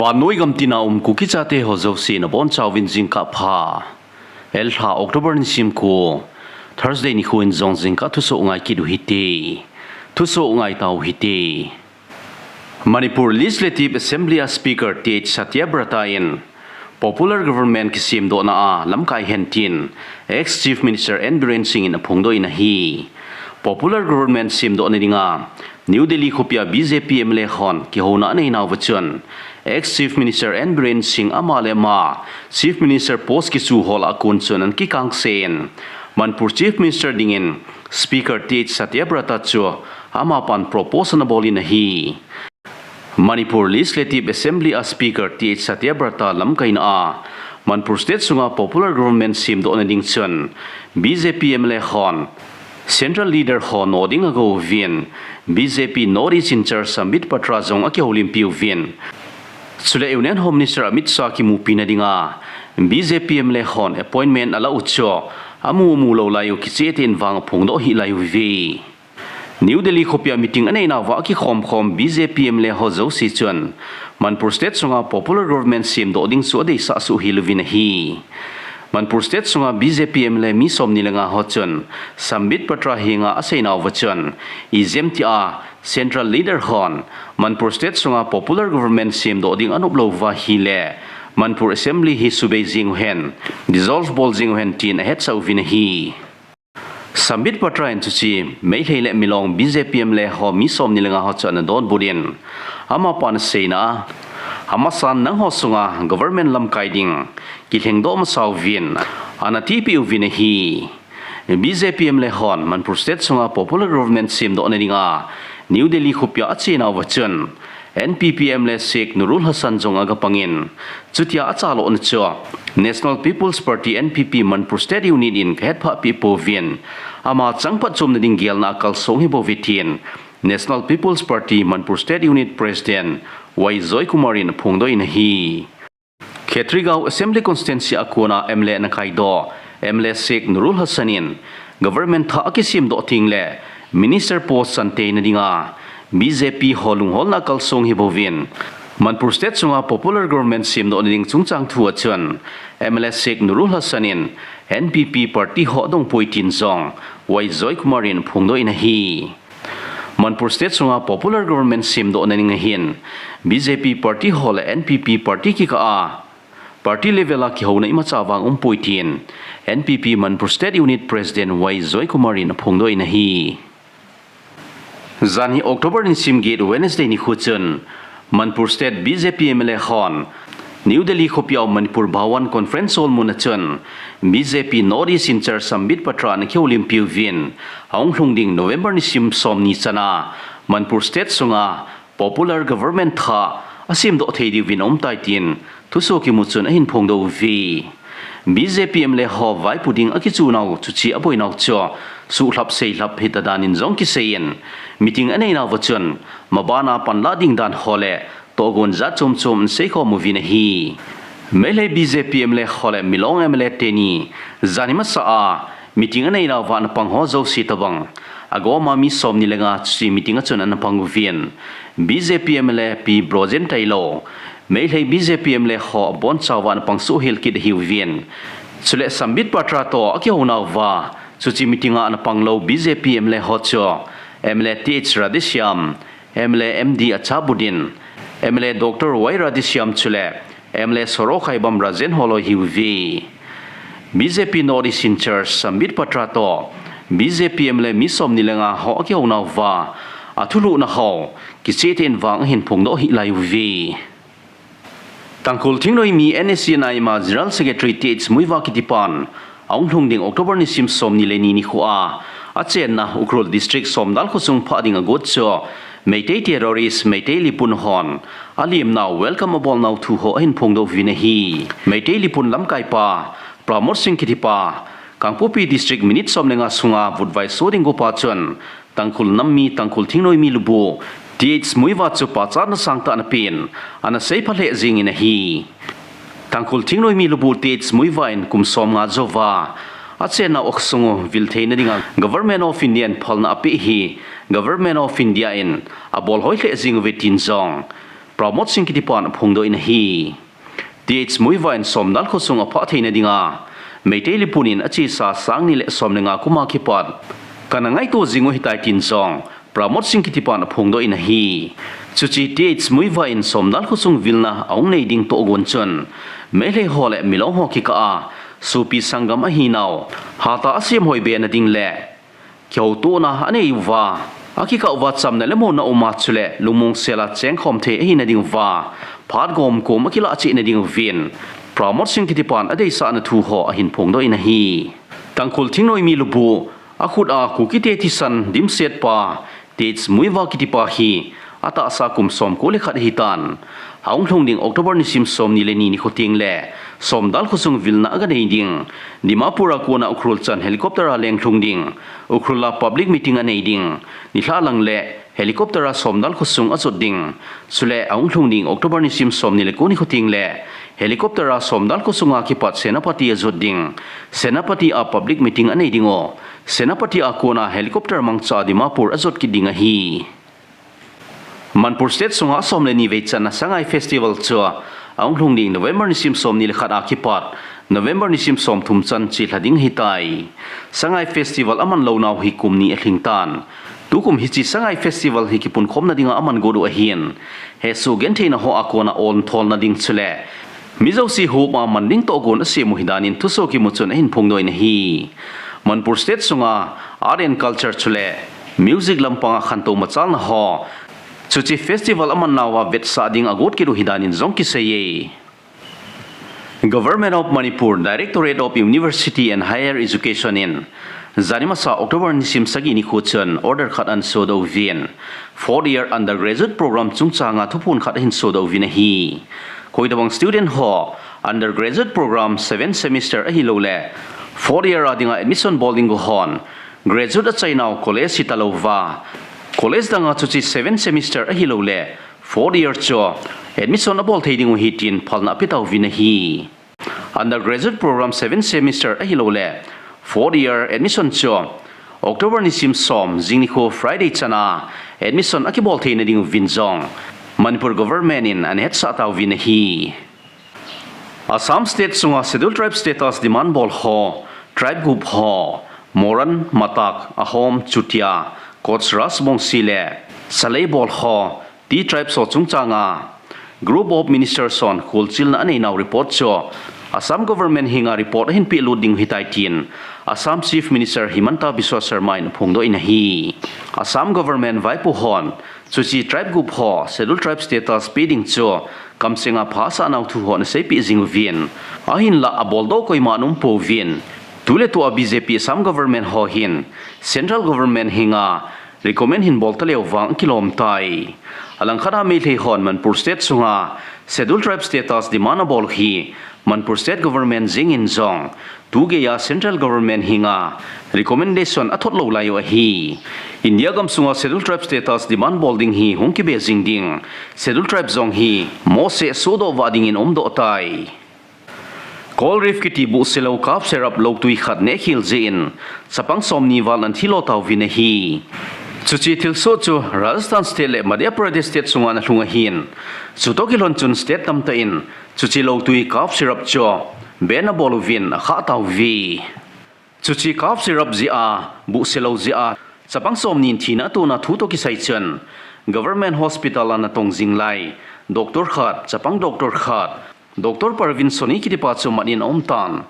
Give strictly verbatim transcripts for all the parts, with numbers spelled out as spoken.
Vannoi gam tina um Kuki chate ho jouse nabonchauvin jingkah pha. Elha October nisim ko, Thursday nikho in jong jingkah thusoh ngai kit u hite. Thusoh ngai tau hite. Manipur Legislative Assembly a Speaker Th Satyabrata in popular government kisemdohna a lamkai hen tin ex Chief Minister N Biren Singh in aphongdoh in ahi. Popular government semdohna dinga New Delhi khopia B J P M L A hon kihouna aneinauva chun ex Chief Minister N Biren Singh ama le ama Chief Minister post kichu ho lah a kon chun ana kikangse in Manipur Chief Minister dingin Speaker Th Satyabrata chu amapan propose anabol in ahi. Manipur Legislative Assembly a Speaker Th Satyabrata lamkaina a Manipur State sunga popular government semdohna ding chun B J P M L A hon Central Leader ho nodoh ding agouvin B J P North East in-charge Sambit Patra jong akihoulimpiuvin. Chule Union Home Minister Amit Shah kimupina dinga B J P M L A hon appointment alah u chu amu amu lou lai u kicheh tah in vang aphongdoh hih lai uve. New Delhi khopia meeting aneinauva akikhomkhom B J P M L A ho jouse chun Manipur State sunga popular government semdoh ding chu adeisah soh hel uvin ahi. Manipur State sunga B J P M L A mi somni le nga ho chun Sambit Patra henga aseinauva chun ijemtia Central Leader hon Manipur State sunga popular government semdoh ding anop louva ahile Manipur Assembly hi subei jeng uhen, dissolve bol jeng uhen tin ahetsah uvin ahi. Sambit Patra in chuche Meitei le Milong B J P M L A ho mi somni le nga ho chu anadonbut in, amapan aseina a, amasan nangho sunga government lamkai ding kilhengdoh masauvin, anatipeh uvin ahi. B J P M L A hon Manipur State sunga popular government semdohna dinga New Delhi khopia achenauva chun N P P M L A Sheikh Nurul Hassan jong agapangin, chutia achalhahna chu National People's Party, N P P, Manipur State Unit in kahetphah peh pouvin, ama changphat chomna ding gelna akalsong ahibouve tin National People's Party Manipur State Unit President Y Joykumar in aphongdoh in ahi. Khetrigao Assembly Constituency a kona M L A anakaidoh M L A Sheikh Nurul Hassan in government thah akisemdoh tengle Minister post chanteina dinga B J P ho lungholna akalsong ahibouvin, Manipur State sunga popular government semdohna ding chungchang thu a chun M L A Sheikh Nurul Hassan in N P P party ho adongpoi tin jong Y Joykumar in aphongdoh in ahi. Manipur State sunga popular government semdohna ding ahin B J P party ho le N P P party kikah a party level a kihouna imacha vang umpoi tin N P P Manipur State Unit President Y Joykumar in aphongdoh in ahi. Janhi October nisim get Wednesday nikho chun Manipur State B J P M L A hon New Delhi khopia Manipur Bhawan Conference Hall mun a chun B J P North East in-charge Sambit Patra ana kihoulimpiuvin, ahung lhung ding November nisim somni chana Manipur State sunga popular government thah asemdoh thei diuvin aumtai tin thusoh kimu chun ahin phongdoh uve. B J P M L A ho vaipo ding akichunau chuche aboinau chu suhlhap seilhap hita danin jong kiseiyin, meeting aneinauva chun mabana panlah ding dan ho le tohgon jat chomchom ana seikhom uvin ahi. Meitei B J P M L A ho le Milong M L A teni janhi masa a meeting aneinauva ana pang ho jouse tobang agoma mi somni le nga chuche meeting a chun ana pang uvin, B J P M L A Pi Brojen tailou Meitei B J P M L A ho abonchauva ana pang soh hel kit ahiuvin. Chule Sambit Patra toh akihounauva chuche meeting a ana panglou B J P M L A ho chu M L A Th Radheshyam, M L A M D Acha Budin, M L A Doctor Y Radheshyam chule M L A Sorokhaibam Rajen holoi ahiuve. B J P North East in-charge Sambit Patra toh B J P M L A mi somni le nga ho akihounauva athulhuhna ho kicheh tah in vang ahin phongdoh hih lai uve. Tangkhul Thingnoimi N S C N I M a General Secretary Th Muivah kitipan ahung lhung ding October nisim somni le ni nikho a achenna Ukhrul District Somdal khosung phah ding agot chu Meitei terrorist Meitei Leepun hon alemnau welcome abolnau thu ho ahin phongdoh uvin ahi. Meitei Leepun lamkaipa Pramod Singh kitipa Kangpokpi District minute som le nga sunga vutvai soh ding gopa chun Tangkhul nammi, Tangkhul Thingnoimi lubu Th Muivah chu pachatna sangtah ana pen, ana seipha lheh jengin ahi. Tangkhul Thingnoimi lubu Th Muivah in kum somnga jouva achenna khosung u vil theina dinga Government of India in phalna apeh hi Government of India in abolhoi lheh jeng uve tin jong Pramod Singh kitipan aphongdoh in ahi. Th Muivah in Somdal khosung aphah theina dinga Meitei lipun in achesa sang ni le som le nga kum a kipat kana ngaito jing u ahitai tin jong Pramod Singh kitipan aphongdoh in ahi. Chuche Th Muivah in Somdal khosung vilna ahung nei ding tohgon chun Meitei ho le Milong ho kikah a sopi sanggam ahinau hatah a semhoi be nading le kihoutohna anei uva, akikah uva chamna le muonna um a chule lungmong sel a chengkhom thei ahina ding uva, phat gomkom akilah cheh nading uvin Pramod Singh kitipan adeisahna thu ho ahin phongdoh in ahi. Tangkhul thingnoimi lubu akhut a Kukite thisan dimset pa Th Muivah kitipa hi atahsa kum somko le khat ahitan, ahung lhung ding October nisim somni le ni nikho teng le Somdal khosung vilna aganei ding, Dimapur a kona Ukhrul chan helicopter a lenglhung ding, Ukhrul a public meeting anei ding, nilhah lang le helicopter a Somdal khosung ajot ding, chule ahung lhung ding October nisim somni le ko nikho teng le helicopter a Somdal khosunga kipat Senapati ajot ding, Senapati a public meeting anei ding u, Senapati a kona helicopter mangcha a Dimapur ajot kit ding ahi. Manipur State sunga asom le ni vei channa Sangai Festival chu ahung lhung ding November nisim somni le khat a kipat November nisim somthum chan chelha ding ahitai. Sangai Festival aman lounau hi kum ni alhing tan. Tukum hiche Sangai Festival hi kipunkhomna dinga aman got u ahin, hesoh gentheina ho a kona ontholna ding chule mi jouse hop a man ding tohgon asem u ahi danin thusoh kimu chun ahin phongdoh in ahi. Manipur State sunga Art and Culture chule music lampanga khantou machalna ho chuche festival amannauva vetsah ding agot kit u ahi danin jong kiseiye. Government of Manipur, Directorate of University and Higher Education in jani masa October nisim sagi nikho chun order khat ahin sodoh uvin, fourth year undergraduate program chungchanga thuphon khat ahin sodoh uvin ahi. Koitabang student ho undergraduate program seventh semester ahilouleh fourth year a dinga admission bol ding ho hon graduate achainau college hitalouva, college danga chuche seventh semester ahilouleh fourth year chu admission abol thei ding u ahi tin phalna apeh tauvin ahi. Undergraduate program seventh semester ahilouleh fourth year admission chu October nisim som jing nikho Friday chana admission akibol theina ding uvin jong Manipur government in ahin hetsah tauvin ahi. Assam State sunga Scheduled Tribe status demand bol ho, tribe group ho, Moran, Matak, Ahom, Chutia, Koch, Rajbongshi le Salei bol ho, T tribe ho chungchanga Group of Ministers hon kholchilna aneinau report chu Assam government henga report ahin pehlut ding u ahitai tin Assam Chief Minister Himanta Biswa Sarma in aphongdoh in ahi. Assam government vaipo hon chuche tribe group ho Scheduled Tribe status pe ding chu kamchenga phasah nau thu ho ana seipeh jing uvin, ahinlah aboldoh koima ana umpouvin, tuletua B J P Assam government ho hin Central government henga recommend ahin bol taleu vang akilom tai. Alangkhat a Meitei hon Manipur State sunga Scheduled Tribe status demand abol u hi Manipur State government jengin jong tugeiya Central government henga recommendation athot lou lai u ahi. India gamsunga Scheduled Tribe status demand bol ding hi hung kibe jing ding, Scheduled Tribe jong hi mohseh sodoh vah dingin umdoh tai. Cold Reef kiti buhselou cough syrup loutui khat nehkhel jeh in chapang somni val ana thilo tauvin ahi. Chuche thilsoh chu Rajasthan State le Madhya Pradesh State sunga ana lhung ahin, chutoh kilhon chun state tamtah in chuche loutui cough syrup chu ban abol uvin akhah tauve. Chuche cough syrup jeh a, buhselou jeh a chapang somni in thina atona thu toh kisai chun Government Hospital a natong jing lai doctor khat, chapang doctor khat, Doctor Parvin Soni kitipa chu mat in aumtan.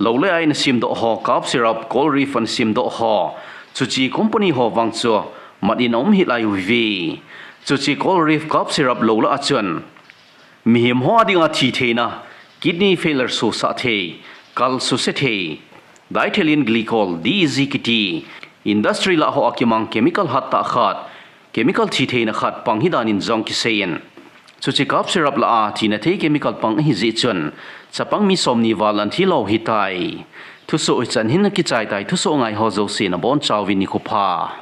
Lou le ai ana semdoh ho, cough syrup, Cold Reef ana semdoh ho, chuche company ho vang chu mat in aum hih lai uve. Chuche Cold Reef cough syrup lou lah a chun mihem ho a dinga thitheina, kidney failure sosah thei, kal suse thei, diethylene glycol, D E G kiti industry lah ho a kimang chemical hattah khat, chemical thitheina khat pang ahi danin jong kiseiyin, chuche cough syrup lah a thina thei chemical pang ahi jeh chun chapang mi somni val ana thilou ahitai. Thusoh hichan hin akichai tai, thusoh ngai ho jouse nabonchauvin nikho pha.